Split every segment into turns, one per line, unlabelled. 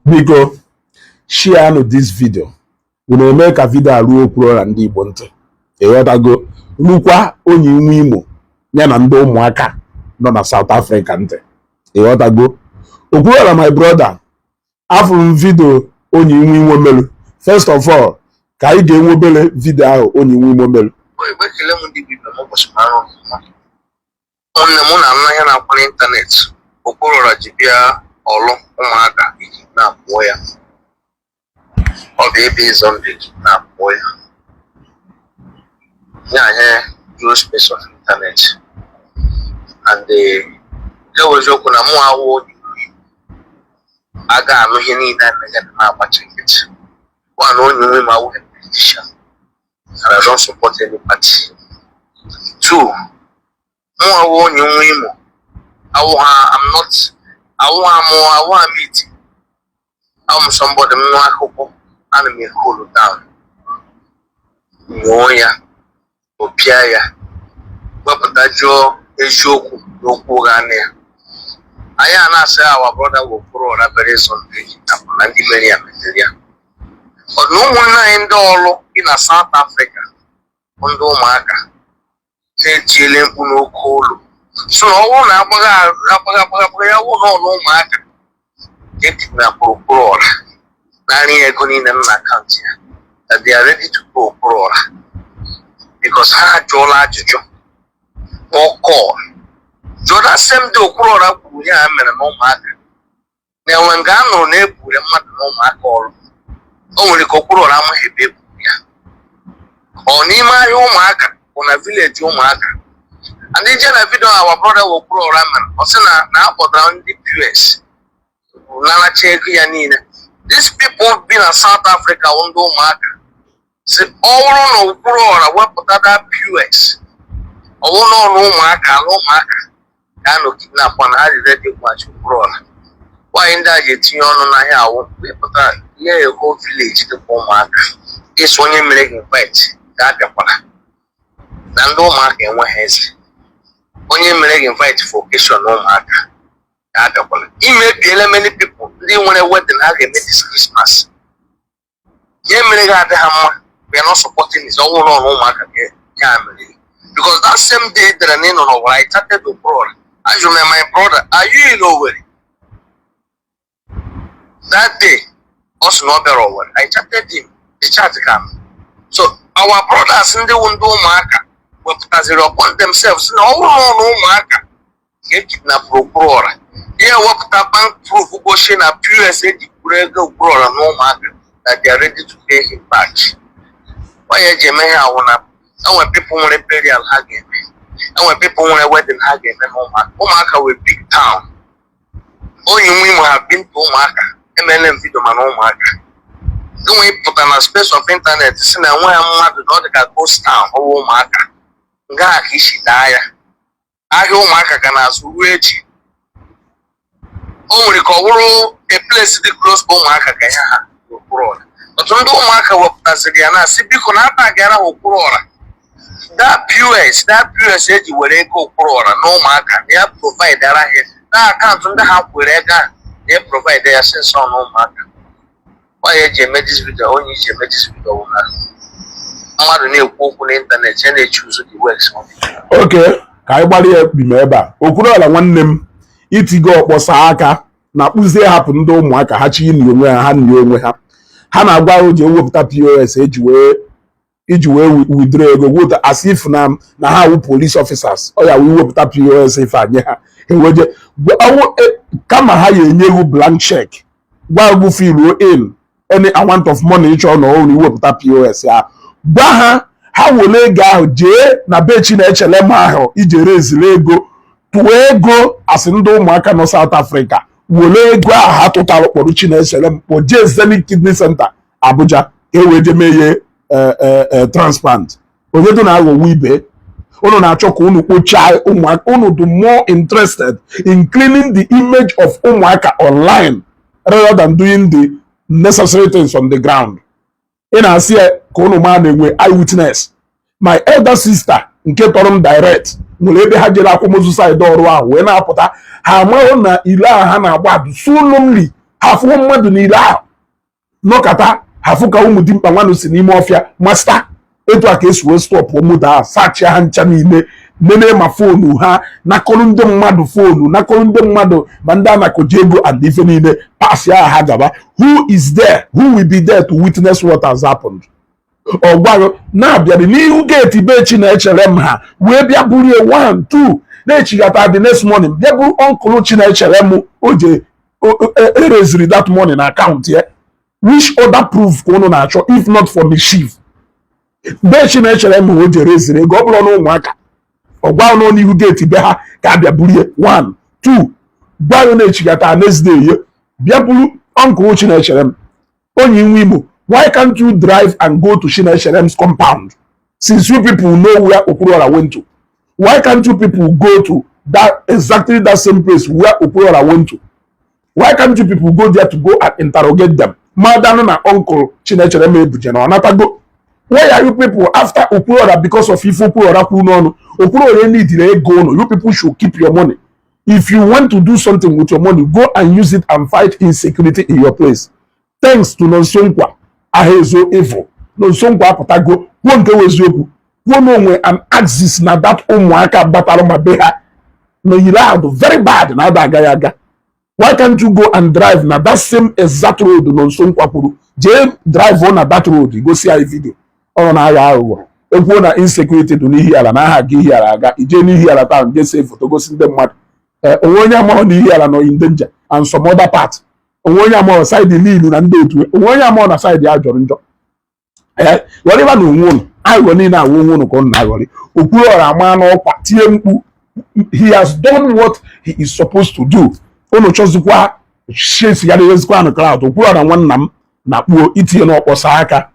Biko, share this video. Unu eme ka video a ruo Okwuluọra ndị Igbo ntị. Ịghọtago? Rukwa onye nwe Imo ya na ndị ụmụaka nọ na South Africa ntị. Ịghọtago? Okwuluọra, my brother, afụrụ m video onye nwe Imo melu. First of all, ka anyị ga-enwe obere video ahụ onye nwe Imo melu.
Igbo, ekele m ndị Igbo m ụbọchị mara ọfụma. Nwanne m na nna ya na-akwụ n'ịntanetị, Okwuluọra ji bịa ọlụ ụmụaka iji na-apụọ ya. Ọ bụ ebe ịzọ ndụ iji na-apụọ ya. Nye anyị jụrụ space of internet and nke bụ eziokwu na mụ awụ onye aga anụ ihe niile a mega na m agbachi nkịtị. One, onye nwe m awụghị politician and I don't support any party. Two, mụ awụ onye nwe Imo awụ ha, I'm not awụ ha, mụ awụ ha meet awụ m somebody m nụ akụkọ, ana m cool down, nyụọ ya, opịa ya, wepụta, jụọ eziokwu n'okwu ụgha na ya. Anyị a na-asị our brother Okwuluọra bere ịzọ ndụ eji napụ na ndị mere ya metere ya. Ọ na ụmụnne anyị ndị ọlụ bi na South Africa bụ ndị ụmụaka na-etiele mkpu n'oke olu, so na ọ bụrụ na agbagha agbagha agbagha agbagha ya wụ na ọnụ ụmụaka ka ekidnapụrụ Okwuluọra, narị ya ego niile m na akaụntụ ya, that they are ready to go Okwuluọra because ha ajụọla ajụjụ, kpọọ call, jụọ that same day Okwuluọra kwuru ihe a mere na ụmụaka na enwe nga a nụrụ na ebure mmadụ na ụmụaka ọrụ. O nwere ka Okwuluọra amaghị ebe eburu ya, ọ n'ime ahịa ụmụaka bụ na village ụmụaka. And ije na video our brother Okwuluọra mere, ọ sị na akpọtara ndị POS naracha ego ya niile. These people bi na South Africa wụ ndị ụmụaka si ọ bụrụ na Okwuluọra wepụta that POS, ọwụ n'ọnụ ụmụaka, ala ụmụaka ka a nọ kidnap na ha dị ready ịkwụghachi Okwuluọra. Nwaanyị ndị a ji etinye ọnụ n'ahịa awụ wepụta ihe a whole village dịkwa ụmụaka ịsụ onye mere gị invite ga-abịakwala na ndị ụmụaka enweghị eze. Onye mere gị invite for occasion na ụmụaka ga-abịakwala. Imebiela many people ndị nwere wedding ha ga-eme this Christmas. Ihe mere gị adị ha mma. We are not supporting this. Ọnwụ n'ọnụ ụmụaka ka ya mere gị because that same day dere na ị nọ n'Owerri, I chatted Okwuluọra, ajụrụ m ya, "My brother, are you in Owerri that day?" Ọ sị na ọ bịara Owerri. I chatted him, the chat ka so our brothers ndị wụ ndị ụmụaka wepụtaziri upon themselves na ọ bụrụ na ọnụ ụmụaka ka e kidnapụrụ Okwuluọra, ihe wepụta bank proof gosi na POS eji kwuru ego Okwuluọra na ụmụaka, that they are ready to pay him back. Onye eji eme ihe awụ na enwe people nwere burial ha ga-eme, enwe people nwere wedding ha ga-eme na ụmụaka. Ụmụaka wee big town. Onye nwe Imo have been to ụmụaka, emele m video mana ụmụaka enwe pụta na space of internet si na enwe ya mmadụ na ọ dị ka ghost town. Ọwa ụmụaka nga a ka isi daa ya. Ahịa ụmụaka ka na-azụ ruo echi. O nwere ka ọ bụrụ a place dị close to ụmụaka ka ihe ha Okwuluọra. Ọtụtụ ndị ụmụaka wepụtaziri ya na-asị biko na atagara ha Okwuluọra that POS, that POS eji were ego Okwuluọra na ụmụaka na ya provide ara ha na akaụntụ ndị ha kwere ego ahụ na ya provide ya since ọ na ụmụaka. Onye eji eme this video, onye iji eme this video bụ na mmadụ na-ekwu okwu n'ịntanetị ya na-echuzu the words.
Oke ka anyị gbara ya ekpim ebe a. Okwuluọra nwanne m, itigo ọkpọ saa aka na kpụzie, hapụ ndị ụmụaka ha chi ini onwe ha, ha nni onwe ha. Ha na-agwa o ji ewepụta POS eji wee iji wee withdraw ego weta, as if na ha wụ police officers. Ọ ya wee wepụta POS ife nye ha eweje kama ha ya enye ego blank check, gwa gụ fill in any amount of money ịchọ na ọrụ iwepụta POS ya. Gwa ha, ha were ego ahụ jee na be Chinechele m ahụ ijere eziri ego, tụọ ego asị ndị ụmụaka nọ South Africa were ego ahụ ha tụtara kpọrọ Chinechele m kpọ jee Zenith Kidney Center, Abuja, ka e wee jee mee ihe transplant. Onye dị na-aghọgbu ibe unu na-achọ ka unu kpochaa ụmụaka. Unu dị more interested in cleaning the image of ụmụaka online rather than doing the necessary things on the ground. Ị na-asị ya ka unu maa na-enwe eyewitness. My elder sister nke tọrọ m direct nwere ebe ha jere akwamozu side ọrụ ahụ wee na-apụta, ha amaghị na ile ahụ ha na-agba adụ so lonely. Ha fụọ mmadụ niile ahụ nọkata, ha fụ ka ụmụ dimkpa nwanụ si n'ime ọfịa masta etu a ka esi wee stop moto ahụ, sachia ha ncha niile, nene ma phone ha, nakọrọ ndị mmadụ phone, nakọrọ ndị mmadụ, ma ndị anakọji ego and ife niile pas ya ha gaba. Who is there? Who will be there to witness what has happened? Ọ gwaghị na-abịarị n'ihu gate be Chinechere m, ha wee bịa burie 1 2, na-echighata the next morning, bịa buru uncle Chinechere m o je ereziri that money na account ya. Which other proof ka unu na-achọ if not for mischief? Be Chinechere m o je reziri ego, ọ bụrụ na ụmụaka ọ gwa nọ n'ihu gate be ha ka abịa burie 1 2, gwa ya na-echighata next day ye bịa buru uncle Chinechere m. Onye nwe Imo, why can't you drive and go to Chinecherem's compound, since you people know where Okwuluora went to? Why can't you people go to that exactly that same place where Okwuluora went to? Why can't you people go there to go and interrogate them? Madanụ na uncle Chinecherem ebuje na ọ natago. Why are you people after Okwuluora? Because of ife Okwuluora kwuru n'ọnụ. Okwuluora need ego unu. You people should keep your money. If you want to do something with your money, go and use it and fight insecurity in your place. Thanks to Nonsonkwa Ahezo evil, Nonsonkwa apụtago kwuo nke wụ eziokwu, kwuo na onwe an axis na that ụmụaka batara ma be ha na yiri ahụ very bad na ada agaghị aga. Why can't you go and drive na that same exact road Nonsonkwa kwuru? Jee drive na that road, gosi anyị video. Ọ na-aghọ aghụghọ, ekwuo na insecurity dị n'ihi ala na aha ga ihi ala aga ije n'ihi ala taa, nje see photo gosi ndị mmadụ. Onwe onye amahụ na ihi ala nọ in danger and some other part. Onwe onye amahụ side niile na ndị otu, onwe onye amahụ na side ya jọrọ njọ. Ee, ghọrịba na onwe ụnụ aghụghọ niile awụ onwe ụnụ ka ụnụ na-aghọrị. Okwuluọra ama n'ọkwa tie mkpu. He has done what he is supposed to do. Unu chọzikwa chesigharịwezikwa na crowd. Okwuluọra nwanna m na kpuo itinye n'ọkpọsa aka.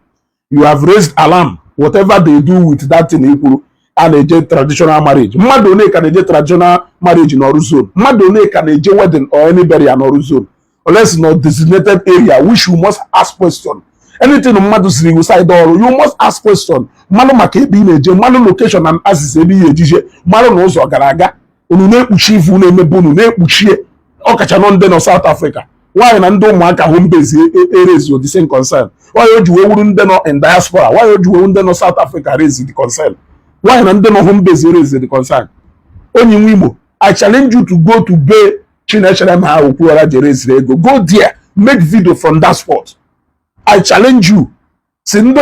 You have raised alarm. Whatever they do with that thing i kwuru, a na-eje traditional marriage, mmadụ one ka na-eje traditional marriage n'ọrụ zone? Mmadụ one ka na-eje wedding or any burial n'ọrụ zone, unless no designated area, which you must ask question? Anything mmadụ siri iwu side ọrụ, you must ask question, mmanụ maka ebe ị na-eje, mmanụ location and axis ebe ị ejije, mmanụ na ụzọ gara aga. Unu na-ekpuchi ifu na-emebe, unu na-ekpuchie, ọkacha nọ ndị nọ South Africa. Nwaanyị na ndị ụmụaka home base erezi the same concern. Why o ji wee wuru ndị nọ in diaspora? Why o ji wee ndị nọ South Africa raise the concern? Why na ndị nọ home base raise the concern? Onye nwe Imo, I challenge you to go to be Chinechere m ha Okwuọra jere eziri ego. Go there, make video from that spot. I challenge you. Si ndị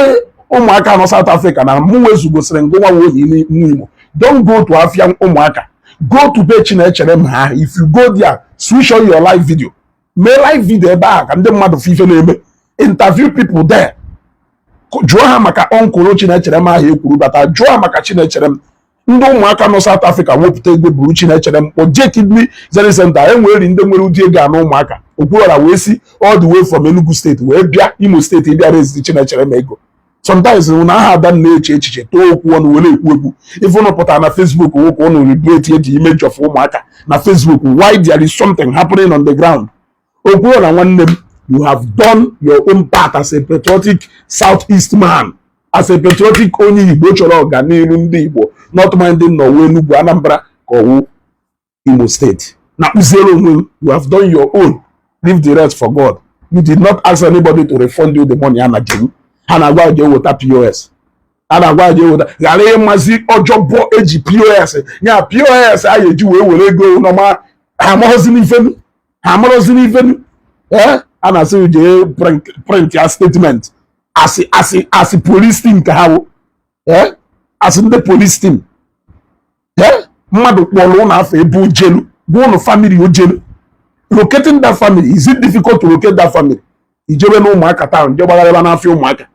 ụmụaka nọ South Africa na mụ wezugosiri ngụ nwa ohi nwa Imo, don't go to afia ụmụaka, go to be Chinechere m ha. If you go there, switch on your live video, mee live video ebe ahụ ka ndị mmadụ fụ ife na-eme. Interview people there, jụọ ha maka uncle Chinechere m ahụ ekwuru bata, jụọ ha maka Chinechere m. Ndị ụmụaka nọ South Africa wepụta ego buru Chinechere m kpọjee kidney zenith center. Enwere ndị nwere ụdị ego anụ ụmụaka. Okwuọra wee si all the way from Enugu State wee bịa Imo State bịa rezi Chinechere m ego. Sometimes na aha ada na-eche echiche too okwu ọnụ were ekwu ekwu. Ife ụnụ pụtara na Facebook nwoke ụnụ liberate the image of ụmụaka na Facebook. Why there is something happening on the ground? Okwuọra nwanne m, you have done your own part as a patriotic Southeast man, as a patriotic onye Igbo chọrọ ọganihu ndị Igbo, not minding n'ọwụ Enugu, Anambra ka ọwụ Imo State na kpụziere onwe m. You have done your own, leave the rest for God. You did not ask anybody to refund you the money. A na jem ha na-agwa jee weta POS, a na-agwa jee weta, ghara ịmazi ọjọbọ eji POS nya POS a eji wee were ego nọma. Ha amaghọzi n'ifenu, ha amaghọzi n'ifenu. Ee, a na-asị jee print ya statement, asị asị asị police team ka ha wụ. Ee, asị ndị police team. Ee, mmadụ kpọrọ ụlọ afọ ebe ojelu, gwa ụnụ family ojelu. Locating that family, is it difficult to locate that family? Ijebe na ụmụaka town, je gbagharịba n'afịa ụmụaka.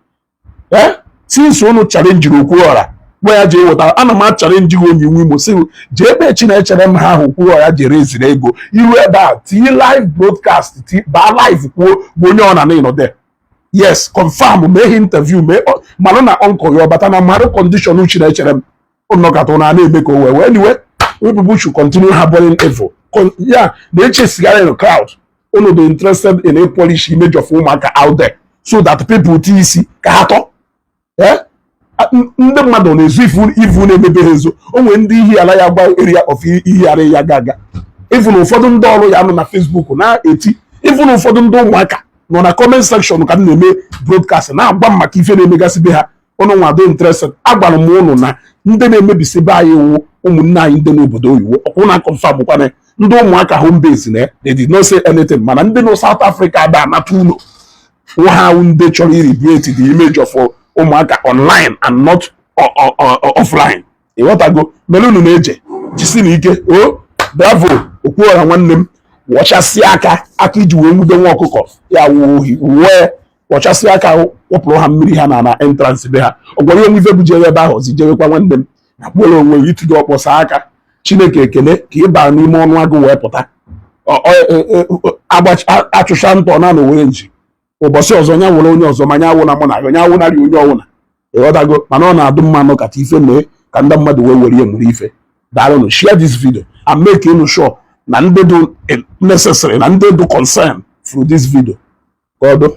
Ee, since ụnụ challenge Okwuọra, gwa ya jee weta, ana m achallenge gị, onye nwe Imo, si jee ebe Chinechere m ha ahụ Okwuọra jere eziri ego. Iru ebe a, tinye live broadcast, baa live, kwuo bụ onye ọ na ịnọ there. Yes, confirm, mee interview, mee marụ na uncle ya ọbata na marụ condition Chinechere m nnọkọta na na-eme ka o wee wee. Anyway, we people should continue harboring evil. Ya na-echesigara in crowd. Unu dị interested in a polish image of ụmụaka out there so that people ti isi ka ha tọ. Ndị mmadụ na-ezu ifu ifu na-emebe ha ezo. O nwere ndị ihi ala ya gba area of ihi ara ya ga aga ifu na ụfọdụ ndị ọrụ ya nọ na Facebook na-eti Ịfụ na ụfọdụ ndị ụmụaka nọ na comment section ka m na-eme broadcast, na-agwa m maka ife na-emegasị be ha. Ụnụ nwado interested. Agwara m ụnụ na ndị na-emebisi be anyị wụ ụmụnne anyị ndị n'obodo oyibo. Ọkwụ na confirm kwana ndị ụmụaka home base na they did not say anything, mana ndị nọ South Africa ada anata ụlọ wụ ha wụ ndị chọrọ i-recreate the image of ụmụaka online and not offline. Ịghọtago? Mere unu na-eje jisi na ike. O bravo, Okwuọra nwanne m. Wọchasịa aka aka iji wee nwude nwa ọkụkọ ya wụ ohi wee wọchasịa aka, wụpụrụ ha mmiri ha na entrance be ha. Ọ gwara onwe ife bụ jere ebe ahụ ọzi jewekwa. Nwanne m, na kpuoro onwe gị itigo ọkpọsa aka. Chineke ekele ka ị baa n'ime ọnụ agụ wee pụta. Achụcha ntọ na na owere nji ụbọchị ọzọ nya wụrụ onye ọzọ, ma nya awụ na mụ na gị, nya awụnarị onye ọwụna. Ịghọtago? Mana ọ na-adụ mma nọkata ife mee ka ndị mmadụ wee were ihe mụrụ ife. Daalụnụ. Share this video and make unu sure na ndị dị necessary na ndị dị concern through this video ka ọ dụ.